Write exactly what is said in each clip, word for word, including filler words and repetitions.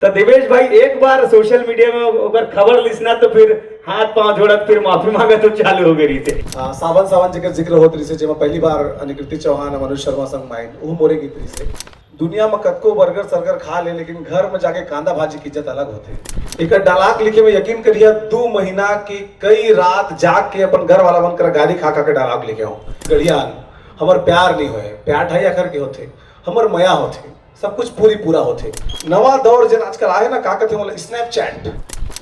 तो देवेश भाई, एक बार सोशल मीडिया में ओकर खबर लिसना तो फिर हाथ पांव जोड़त, फिर माफी मांगत तो चालू हो गई रहिसे। आ, सावन सावन जेकर जिक्र होत रहिसे, जेमा पहली बार अनिकृति चौहान और अनुज शर्मा संग माइन, वो मोरे गीत रहिसे। दुनिया में कतको बर्गर सर्गर खा ले, लेकिन घर में जाके कांदा भाजी की इज्जत अलग होथे। एकर डायलॉग लिखे में, यकीन करिया, दू महीना के कई रात जाग के अपन घर वाला मन करा गाली खा खा के डायलॉग लिखे हो। गढ़ियान, हमर प्यार नहीं होए, प्यार ढाई अखर के होथे, हमर मया होथे, सब कुछ पूरी पूरा होथे। नवा दौर जेन आजकल आए ना, का कथे मोला, स्नैपचैट।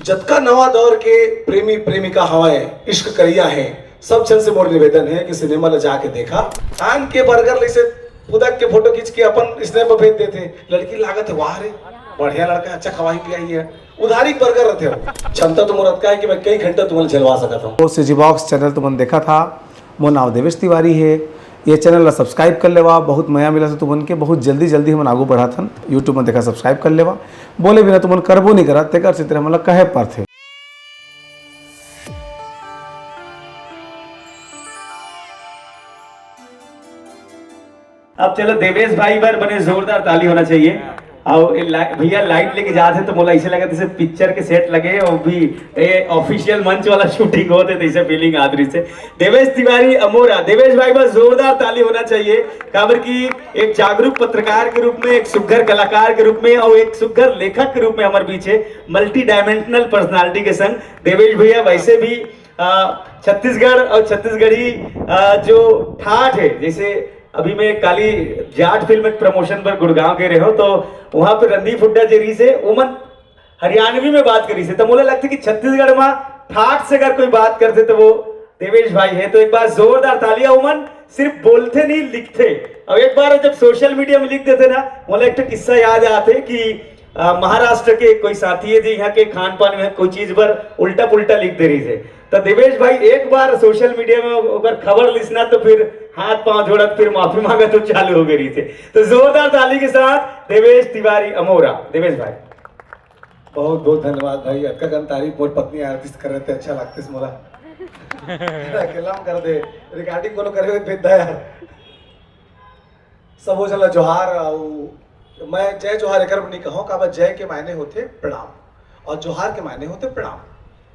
जतका नवा दौर के प्रेमी प्रेमिका हवय, इश्क करिया है, सब जन से मोर निवेदन है कि सिनेमा ला जाके देखा। आन के बर्गर लइसे फुदक के फोटो खींच के अपन स्नैप में भेज देथे। लड़की लागत है, वाह रे, बढ़िया लड़का, अच्छा खवाई पियाई है। उधारी बर्गर रहते हो। क्षमता तो मोर अतका है कि मैं कई घंटा तुम्हें झलवा सकता हूँ। तो सीजी बॉक्स चैनल तुमन देखा था, मोर नाव देवेश तिवारी है। ये चैनल ला सब्सक्राइब कर लेवा, बहुत मया मिला से तुमन के। बहुत जल्दी जल्दी हमन आगू बढ़त हन। यूट्यूब में देखा, सब्सक्राइब कर लेवा। बोले बिना तुमन करबो नहीं करा, तेकर सेती हमन ला कहे परथे। अब चलो, देवेश भाई बर बने जोरदार ताली होना चाहिए। और ये ला-, भैया लाइट लेके जात हे तो मोला ऐसे लगा जैसे पिक्चर के सेट लगे और भी ये ऑफिशियल मंच वाला शूटिंग होत हे, तो ऐसे फीलिंग आत रहिसे। देवेश तिवारी अमोरा, देवेश भाई बर जोरदार ताली होना चाहिए, काबर कि एक जागरूक पत्रकार के रूप में, एक सुघर कलाकार के रूप में और एक सुघर लेखक के रूप में हमारे बीच है, मल्टी डायमेंशनल पर्सनालिटी के संग देवेश भैया। वैसे भी आ, छत्तीसगढ़ और छत्तीसगढ़ी आ, जो ठाठ है, जैसे अभी मैं काली जाट फिल्म के प्रमोशन पर गुड़गांव गे रहे हो, तो वहां पे रणदीप हुड्डा जे रहिसे ओमन हरियाणवी में बात करिसे, तो मोला लगथे कि छत्तीसगढ़ में ठाठ से अगर कोई बात करथे तो वो देवेश भाई है। तो एक बार जोरदार तालियां। ओमन सिर्फ बोलथे नहीं, लिखथे। अब एक बार जब सोशल मीडिया में लिख देथे ना, मोला एक ठो किस्सा याद आथे कि आ, महाराष्ट्र के कोई साथी है जी, यहाँ के खान पान में कोई चीज पर उल्टा पुल्टा लिख दे रहिसे। तो देवेश भाई, एक बार सोशल मीडिया में ओकर खबर लिसना तो फिर हाथ पांव जोड़त, फिर माफी मांगत तो चालू हो गई रहिसे। तो जोरदार ताली के साथ देवेश तिवारी अमोरा। देवेश भाई, बहुत बहुत धन्यवाद भाई। अतका कन तारीफ मोर पत्नी आरती से कर रहे थे, अच्छा लगते मोला। अकेला में कर दे, रिकॉर्डिंग कोनो करे हुए भेज दे यार। सबो झन ला जोहार। अउ मैं जय जोहार एकर बर नहीं कहूँ, काबर जय के मायने होथे प्रणाम और जोहार के मायने होथे प्रणाम।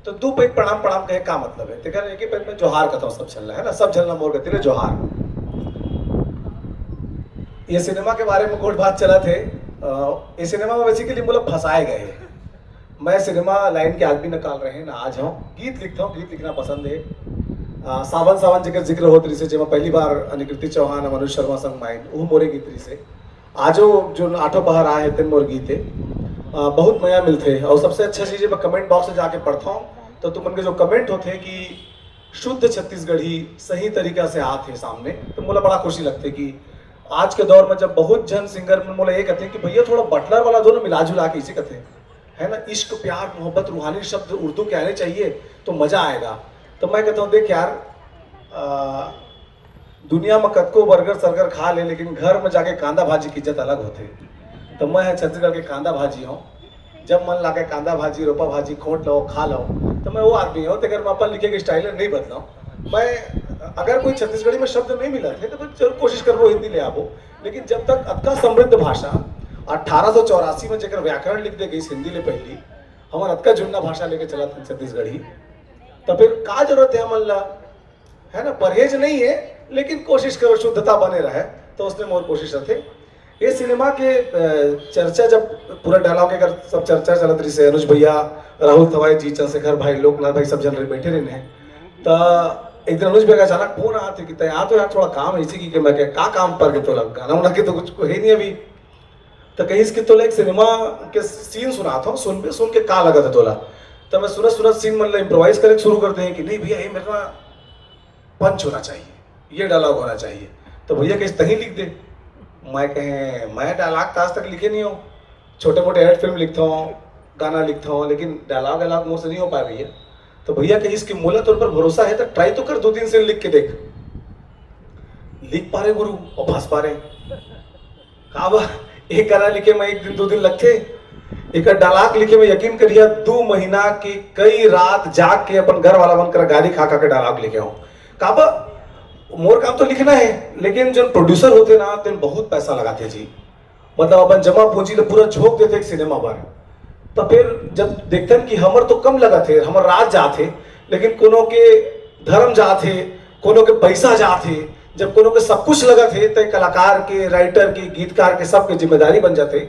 तो दू पैक प्रणाम प्रणाम कहे का मतलब है? तेकर एक ही पैक में जोहार कहता हूँ सब झन ला, है ना? सब झन ला मोर गति ले जोहार। ये सिनेमा के बारे में गोठ बात चलत हे। अ, ये सिनेमा में बेसिकली मोला फंसाए गए हे। मैं सिनेमा लाइन के आदमी न काल रहे, ना आज हूँ। गीत लिखता हूँ, गीत लिखना पसंद है। अ, सावन सावन जेकर जिक्र होत रहिसे, जेमा पहली बार अनिकृति चौहान और मनोज शर्मा संग माइन, वो मोरे गीत रहिसे। आजो जो आठों पहर आए हे, तेन मोर गीत है। अ, बहुत मया मिलथे। और सबसे अच्छा चीज है, मैं कमेंट बॉक्स में जाके पढ़ता हूँ, तो तुमन के जो कमेंट होते हैं कि शुद्ध छत्तीसगढ़ी सही तरीका से आत हे सामने, तो मोला बड़ा खुशी लगथे कि आज के दौर में जब बहुत झन सिंगर मन मोला ये कहते हैं कि भैया थोड़ा बटलर वाला दो ना, मिला जुला के इसे कहते हैं, है ना, इश्क प्यार मोहब्बत रूहानी शब्द उर्दू के आने चाहिए तो मजा आएगा। तो मैं कहता हूँ, देख यार, आ, दुनिया में कतको बर्गर सर्गर खा ले, लेकिन घर में जाके कांदा भाजी की इज्जत अलग होथे। तो मैं है छत्तीसगढ़ के कांदा भाजी हूँ। जब मन लागे कांदा भाजी, रोपा भाजी, खोट लो, खा लो, तो मैं वो आदमी हूँ। तेकर मैं अपन लिखे के स्टाइल नहीं बदलाऊँ। मैं अगर कोई छत्तीसगढ़ी में शब्द नहीं मिला थे तो मैं जरूर कोशिश करबो हिंदी ले आबो। लेकिन जब तक अतका समृद्ध भाषा, अठारह सौ चौरासी में जेकर व्याकरण लिख दे गई हिंदी ले पहली, हमर अतका जुन्ना भाषा लेके चला थे छत्तीसगढ़ी, तो फिर का जरूरत है हमन ला? है ना, परहेज नहीं है, लेकिन कोशिश करो शुद्धता बने रहे, तो उसमें मोर कोशिश रथे। ये सिनेमा के अ, चर्चा जब पूरा डायलॉग के अगर सब चर्चा चलत रही से, अनुज भैया, राहुल थवाई जी, चंद्रशेखर भाई, लोकनाथ भाई, सब जन रहे, बैठे रहे हैं, तो एक दिन अनुज भैया का अचानक फोन आते कि "तै आ तो यार, थोड़ा काम है इसी की।" कि मैं क्या, का काम पर के तोला, गाना उना के तो कुछ है नहीं अभी। तो कहीं इसके तोला एक सिनेमा के सीन सुना था, सुन पे सुन के का लगा था तोला। तो मैं सुनत सुनत सीन मन ला इम्प्रोवाइज करे शुरू करते हैं कि नहीं भैया, ये मेरे ना पंच होना चाहिए, ये डायलॉग होना चाहिए। तो भैया कहे, "तहीं लिख दे।" मैं कहे, "मैं डायलॉग तो आज तक लिखे नहीं हूँ, छोटे मोटे एड फिल्म लिखता हूँ, गाना लिखता हूँ, लेकिन डायलॉग वायलॉग मुझसे नहीं हो पाए भैया।" तो भैया कहे, "इसकी मोला तोर पर भरोसा है तो ट्राई तो कर, दो तीन सीन लिख के देख।" लिख पा रहे गुरु और फंस पा रहे। का बा, एक गाना लिखे में एक दिन दो दिन लगथे, एक डायलॉग लिखे में, यकीन करिया, दो महीना के कई रात जाग के अपन घर वाला मन करा गाली खा खा के डायलॉग लिखे हो। का बा, मोर काम तो लिखना है, लेकिन जो प्रोड्यूसर होते ना, तेन बहुत पैसा लगाते जी। मतलब अपन जमा पूंजी ले पूरा झोंक देते एक सिनेमा पर। तो फिर जब देखथन कि हमर तो कम लगत हे, हमर राज जात हे, लेकिन कोनो के धर्म जात हे, कोनो के पैसा जात हे, जब कोनो के सब कुछ लगत हे, तो कलाकार के, राइटर के, गीतकार के, सबके जिम्मेदारी बन जाथे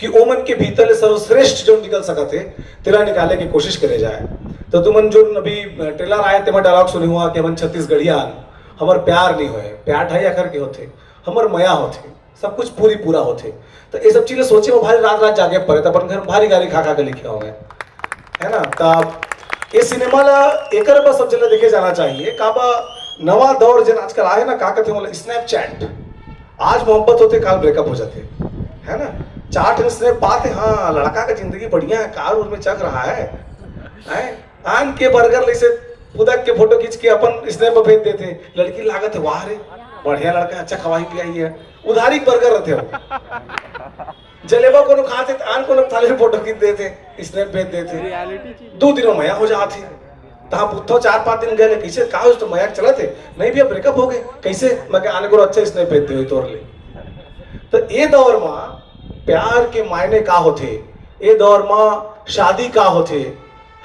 कि ओमन के भीतर ले सर्वश्रेष्ठ जो निकल सकत हे, तेला निकाले के कोशिश करे जाए। तो तुमन जो अभी ट्रेलर आए, तेमा डायलॉग सुने हुआ कि हमन छत्तीसगढ़िया आन, हमर प्यार नहीं होए, प्यार ढाई आखर के होथे, हमर मया होथे, सब कुछ पूरी पूरा होथे। तो ये सब चीजें सोचे में भारी रात रात जागे पड़े, तो अपन घर भारी गाली खा खा के लिखे होंगे, है ना? तो ये सिनेमा ला एकर बर सब जगह देखे जाना चाहिए। काबर नवा दौर जेन आजकल आए ना, का कहते हैं, स्नैपचैट, आज मोहब्बत होथे, काल ब्रेकअप हो जाथे, है ना? चार ठन स्नैप पाते, हाँ, लड़का का जिंदगी बढ़िया है, कार उर में चल रहा है, हैं? आन के बर्गर ले से पुदक के फोटो खींच के अपन स्नैप में भेज देथे। लड़की लागत है, "वाह रे, बढ़िया लड़का, अच्छा खवाई पियाई है।" उधारी बर्गर रहते हो। जलेबा कोनो खाते त आन कोनो थाली में फोटो खींच देथे, स्नैप भेज देथे। दो दिन में मया हो जात हे। तहाँ पुत्थो चार पांच दिन गए, कैसे, का हो तो मया चलत हे? नहीं भैया, ब्रेकअप हो गए। कैसे? मैं कहा, "आने को अच्छा स्नैप भेज दे तोर ले।" तो ये दौर में प्यार के मायने का होथे, ये दौर में शादी का होथे,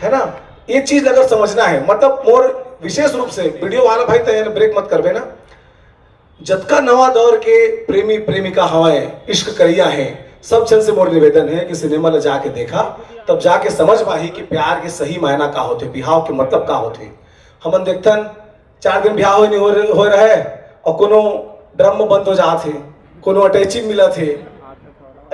है ना? ये चीज अगर समझना है, मतलब मोर विशेष रूप से वीडियो वाला भाई, तैयार ब्रेक मत करबे ना। जतका नवा दौर के प्रेमी प्रेमिका हवय, इश्क करैया है, सब जन से मोर निवेदन है कि सिनेमा ला जाके देखा, तब जाके समझ पाही कि प्यार के सही मायना का होथे, बिहाव के मतलब का होथे। हमन देखथन, चार दिन बिहाव होए नहीं हो रहे, हो रहा है, और कोनो ड्रम में बंद हो जात हे, कोनो अटैची मिलत हे।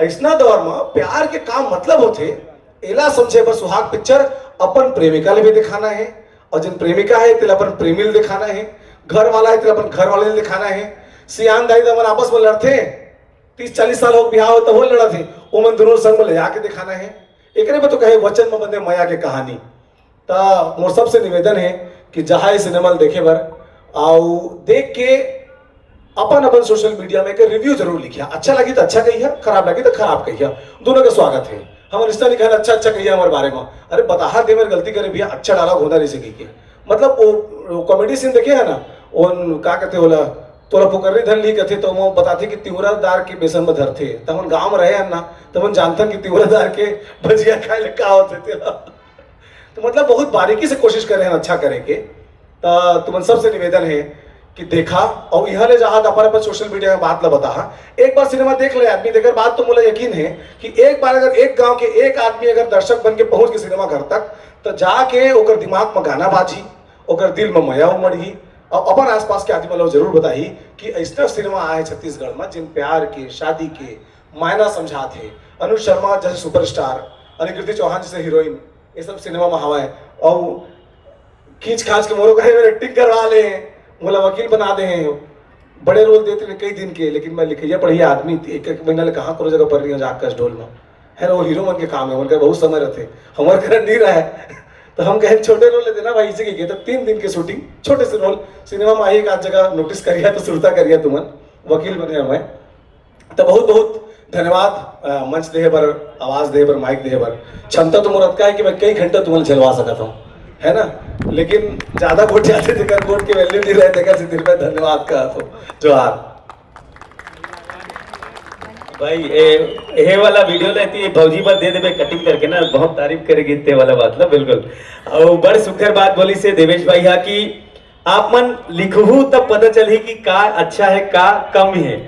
ऐसना दौर में प्यार के का मतलब होथे, एला समझे बर सुहाग पिक्चर अपन प्रेमिका ले भी दिखाना है, और जिन प्रेमिका है, तेला अपन प्रेमी ले दिखाना है, घर वाला है, तेला अपन घर वाले ले दिखाना है। सियान दाई दमन आपस में लड़थे, तीस चालीस साल हो बिहाव हो, तब वो लड़त हे, ओमन दोनों संग में ले जाके दिखाना है। एकरे में तो कहे वचन में बंधे मया के कहानी। त मोर सबसे निवेदन है कि जहाँ ये सिनेमा ल देखे बर, अउ देख के अपन, अपन सोशल मीडिया में एक रिव्यू जरूर लिखिया। अच्छा लगी तो अच्छा कहिया, खराब लगी तो खराब कहिया, दोनों का स्वागत है। हमर रिश्ता नहीं कहना अच्छा अच्छा कहिया हमारे बारे में। अरे बताहा दे मेरे गलती करे भैया, अच्छा डाला होना नहीं सकी के, मतलब वो, वो कॉमेडी सीन देखे है ना, उन का कहते होला, तोला पुकर्री धर ली कथे, तो वो बताथे कि तिवरा दार के बेसन में धरथे। त हमन गांव में रहे हन ना, त हमन जानथन कि तिवरा दार के भजिया खाए ले का होथे तेला। तो मतलब बहुत बारीकी से कोशिश करे हैं अच्छा करे के। त तुमन सबसे निवेदन है कि देखा, और यहाँ ले जहाँ अपन अपन सोशल मीडिया में बात ला बताहा। एक बार सिनेमा देख ले आदमी, तेकर बाद तो मोला यकीन है कि एक बार अगर एक गांव के एक आदमी अगर दर्शक बन के पहुंच के सिनेमा घर तक, तो जाके ओकर दिमाग में गाना बाजी, ओकर दिल में मया उमड़ही, और अपन आसपास के आदमी लोग जरूर बताही कि ऐसा सिनेमा आए छत्तीसगढ़ में जिन प्यार के, शादी के मायना समझात हे। अनुज शर्मा जैसे सुपरस्टार, अनिकृति चौहान जैसे हीरोइन, ये सब सिनेमा में हवा है। और खींच खांच के मोरो कहे मेरे एक्टिंग करवा ले, मोला वकील बना दे हैं, बड़े रोल देते रहे कई दिन के, लेकिन मैं लिखैया पढ़िया आदमी थी, एक एक महीना ले कहाँ कोनो जगह पढ़ रही हूँ, जाकर ढोल में, है ना? वो हीरो मन के काम है, उनका बहुत समय रहते, हमारे घर नहीं रहा है। तो हम कहे छोटे रोल ले देना भाई, इसे के तो तीन दिन के शूटिंग, छोटे से रोल, सिनेमा में आई एक आध जगह नोटिस करिया तो सुरता करिया तुमन, वकील बने हमें। तो बहुत बहुत धन्यवाद, अ, मंच देहे बर, आवाज देहे बर, माइक देहे बर। क्षमता तो मोर अतका है कि मैं कई घंटा तुमन झेलवा सकता हूँ, है ना? लेकिन ज्यादा गोठ जाते तेकर गोठ के वैल्यू नहीं रहे, तेकर से दिल में धन्यवाद कहत हूँ। जोहार। भाई, ए, ए वाला वीडियो लेती है भौजी पर दे देबे कटिंग करके ना, बहुत तारीफ करेगी ते वाला बात ना, बिल्कुल। और बड़ सुंदर बात बोली से देवेश भाई हा कि आप मन लिखहू तब पता चलही कि का अच्छा है, का कम है।